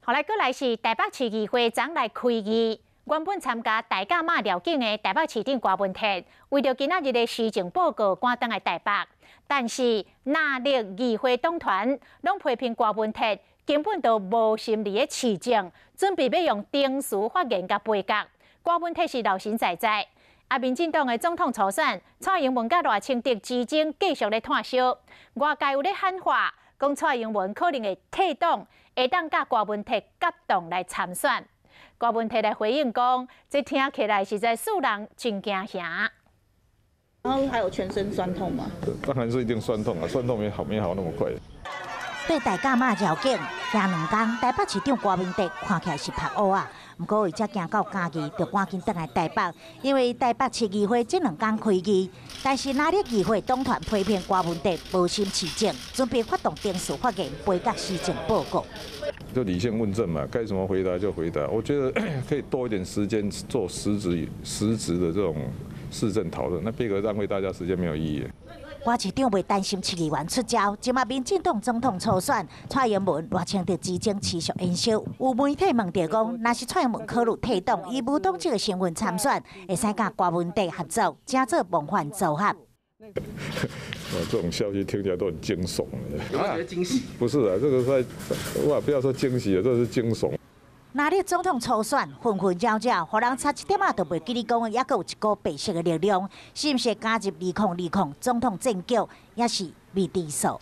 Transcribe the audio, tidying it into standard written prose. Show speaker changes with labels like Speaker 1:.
Speaker 1: 後來閣來是台北市議會昨來開議，原本參加大甲媽繞境的台北市長柯文哲，為著今仔日的施政報告趕轉來台北，但是藍綠議會黨團攏批評柯文哲根本就無心佇咧市政，準備欲用程序發言共杯葛。柯文哲是老神在在。啊，民進黨的總統初選，蔡英文佮賴清德之爭繼續咧炭燒，外界有咧喊話，講蔡英文可能會退黨，會當佮柯文哲結黨來參選。柯文哲來回應講，這聽起來實在使人真驚嚇。
Speaker 2: 然後還有全身痠痛嗎？
Speaker 3: 當然是一定痠痛啊，痠痛沒好沒好那麼快。
Speaker 4: 對大甲媽繞境行兩工，台北市長柯文哲看起來是曝烏啊。毋過伊才行到嘉義，就趕緊轉來台北，因為台北市議會這兩工開議，但是藍綠議會黨團批評柯文哲無心市政，準備發動程序發言，杯葛施政報告。
Speaker 3: 就理性問政嘛，該怎麼回答就回答。我覺得可以多一點時間做實質的這種市政討論，那別個浪費大家時間沒有意義。
Speaker 4: 柯市長袂擔心市議員出招，這馬民進黨總統初選，蔡英文、賴清德之爭持續延燒。有媒體問著講，若是蔡英文考慮退黨，以無黨籍的身份參選，會使佮柯文哲合作，成做模範組合。
Speaker 3: 這種消息聽起來都很驚悚。
Speaker 5: 有沒有覺得驚喜？
Speaker 3: 不是啊，這個在哇，不要說驚喜啊，這是驚悚。
Speaker 4: 藍綠總統初選紛紛擾擾，予人差一點仔就袂記得講，猶閣有一股白色的力量，是毋是加入2020總統戰局，也是未知數。